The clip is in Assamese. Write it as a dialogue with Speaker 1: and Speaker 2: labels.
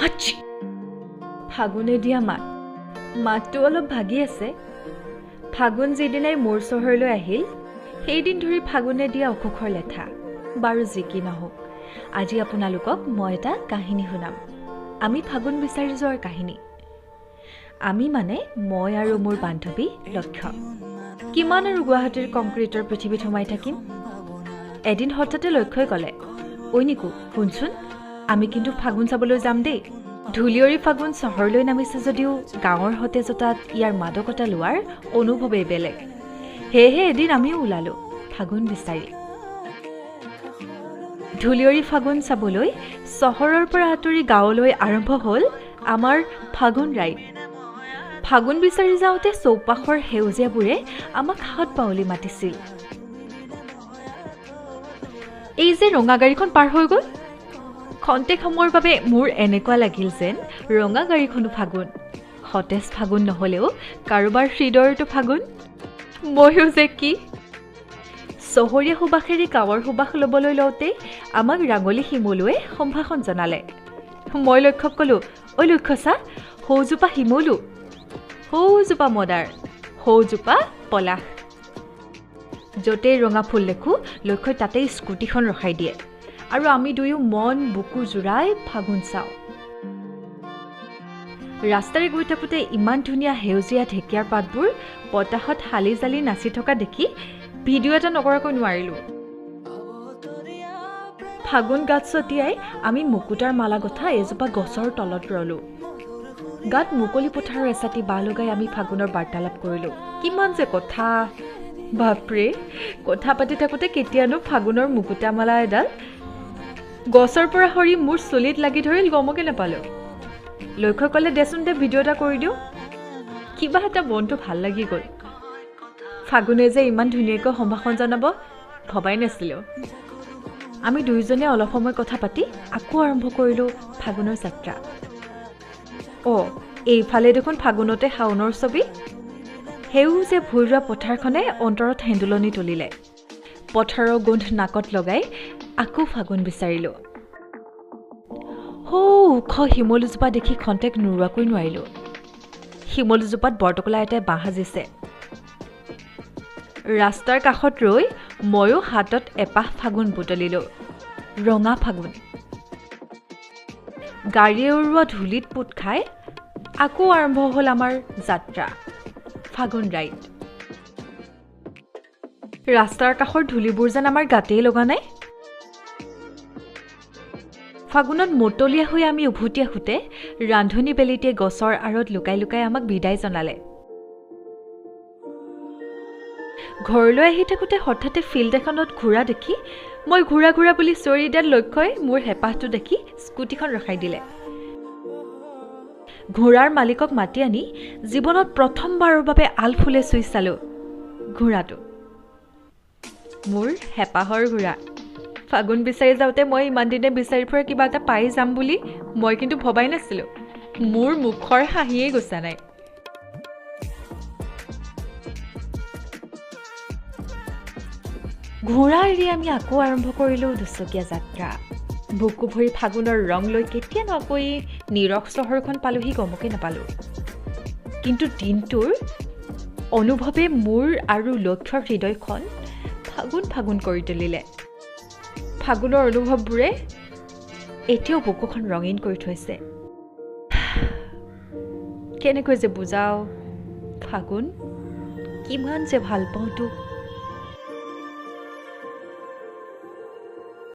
Speaker 1: হাচ্ছি! ফাগুনে দিয়া মাত, মাতটো অলপ ভাগি আছে। ফাগুন যিদিনাই মোৰ চহৰলৈ আহিল, সেইদিন ধৰি ফাগুনে দিয়া অসুখৰ লেঠা। বাৰু যি কি নহওক, আজি আপোনালোকক মই এটা কাহিনী শুনাম। আমি ফাগুন বিচাৰি যোৱাৰ কাহিনী। আমি মানে মই আৰু মোৰ বান্ধৱী লক্ষ্য। কিমান আৰু গুৱাহাটীৰ কংক্ৰিটৰ পৃথিৱীত সোমাই থাকিম? এদিন হঠাতে লক্ষ্যই ক'লে, ঐ নিকু শুনচোন, আমি কিন্তু ফাগুন চাবলৈ যাম দেই। ধূলিয়ৰি ফাগুন চহৰলৈ নামিছে যদিও গাঁৱৰ সতেজতাত ইয়াৰ মাদকতা লোৱাৰ অনুভৱেই বেলেগ। সেয়েহে এদিন আমিও ওলালোঁ ফাগুন বিচাৰি। ধূলিয়ৰি ফাগুন চাবলৈ চহৰৰ পৰা আঁতৰি গাঁৱলৈ আৰম্ভ হ'ল আমাৰ ফাগুন ৰাইড। ফাগুন বিচাৰি যাওঁতে চৌপাশৰ সেউজীয়াবোৰে আমাক হাত বাউলি মাতিছিল। এই যে ৰঙা গাড়ীখন পাৰ হৈ গ'ল, খন্তেক সময়ৰ বাবে মোৰ এনেকুৱা লাগিল যেন ৰঙা গাড়ীখনো ফাগুন। সতেজ ফাগুন নহ'লেও কাৰোবাৰ হৃদয়ৰতো ফাগুন। ময়ো যে কি চহৰীয়া সুবাসেৰে গাঁৱৰ সুবাস ল'বলৈ লওঁতেই আমাক ৰাঙলী শিমলুৱে সম্ভাষণ জনালে। মই লক্ষ্যক ক'লোঁ, ঐ লক্ষ্য চা, সৌজোপা শিমলু, সৌজোপা মদাৰ, সৌজোপা পলাশ। য'তেই ৰঙা ফুল দেখোঁ লক্ষ্যই তাতেই স্কুটিখন ৰখাই দিয়ে আৰু আমি দুয়ো মন বুকু জোৰাই ফাগুন চাওঁ। ৰাস্তাৰে গৈ থাকোঁতে ইমান ধুনীয়া সেউজীয়া ঢেকীয়াৰ পাতবোৰ বতাহত হালি জালি নাচি থকা দেখি ভিডিঅ' এটা নকৰাকৈ নোৱাৰিলোঁ। ফাগুন গাত ছটিয়াই আমি মুকুতাৰ মালা গঁথা এজোপা গছৰ তলত ৰলোঁ। গাত মুকলি পথাৰৰ এচাটি বাঁহ লগাই আমি ফাগুনৰ বাৰ্তালাপ কৰিলোঁ। কিমান যে কথা, বাপৰে! কথা পাতি থাকোঁতে কেতিয়ানো ফাগুনৰ মুকুতা মালা এডাল গছৰ পৰা সৰি মোৰ চুলিত লাগি ধৰিল গমকে নাপালোঁ। লক্ষ্য ক'লে, দেচোন দে ভিডিঅ' এটা কৰি দিওঁ। কিবা এটা মনটো ভাল লাগি গ'ল। ফাগুনে যে ইমান ধুনীয়াকৈ সম্ভাষণ জনাব ভবাই নাছিলোঁ। আমি দুয়োজনে অলপ সময় কথা পাতি আকৌ আৰম্ভ কৰিলোঁ ফাগুনৰ যাত্ৰা। অ' এইফালে দেখোন ফাগুনতে শাওনৰ ছবি। সেউজীয়া ভূঁই ৰোৱা পথাৰখনে অন্তৰত হেন্দোলনি তুলিলে। পথাৰৰ গোন্ধ নাকত লগাই আকৌ ফাগুন বিচাৰিলোঁ। সৌ ওখ শিমলুজোপা দেখি খন্তেক নোৰোৱাকৈ নোৱাৰিলোঁ। শিমলুজোপাত বৰটোকোলা এটাই বাঁহ সাজিছে। ৰাস্তাৰ কাষত ৰৈ ময়ো হাতত এপাহ ফাগুন বুটলিলোঁ, ৰঙা ফাগুন। গাড়ীয়ে উৰুৱা ধূলিত পোত খাই আকৌ আৰম্ভ হ'ল আমাৰ যাত্ৰা, ফাগুন ৰাইড। ৰাস্তাৰ কাষৰ ধূলিবোৰ যেন আমাৰ গাতেই লগা নাই। ফাগুনত মতলীয়া হৈ আমি উভতি আহোঁতে ৰান্ধনী বেলিটিয়ে গছৰ আঁৰত লুকাই লুকাই আমাক বিদায় জনালে। ঘৰলৈ আহি থাকোঁতে হঠাতে ফিল্ড এখনত ঘোঁৰা দেখি মই ঘোঁৰা ঘোঁৰা বুলি চিঞৰি দিয়াত লক্ষ্যই মোৰ হেঁপাহটো দেখি স্কুটিখন ৰখাই দিলে। ঘোঁৰাৰ মালিকক মাতি আনি জীৱনত প্ৰথমবাৰৰ বাবে আলফুলে চুই চালোঁ ঘোঁৰাটো। মোৰ হেঁপাহৰ ঘোঁৰা। ফাগুন বিচাৰি যাওঁতে মই ইমান দিনে বিচাৰি ফুৰা কিবা এটা পাই যাম বুলি মই কিন্তু ভবাই নাছিলোঁ। মোৰ মুখৰ হাঁহিয়েই গুচা নাই। ঘোঁৰা এৰি আমি আকৌ আৰম্ভ কৰিলোঁ দুচকীয়া যাত্ৰা। বুকু ভৰি ফাগুনৰ ৰং লৈ কেতিয়ানো আকৌ এই নিৰস চহৰখন পালোহি গমকে নাপালোঁ। কিন্তু দিনটোৰ অনুভৱে মোৰ আৰু লক্ষ্যৰ হৃদয়খন ফাগুন ফাগুন কৰি তুলিলে। ফাগুনৰ অনুভৱবোৰে এতিয়াও বুকুখন ৰঙীন কৰি থৈছে। কেনেকৈ যে বুজাওঁ ফাগুন, কিমান যে ভাল পাওঁ তোক।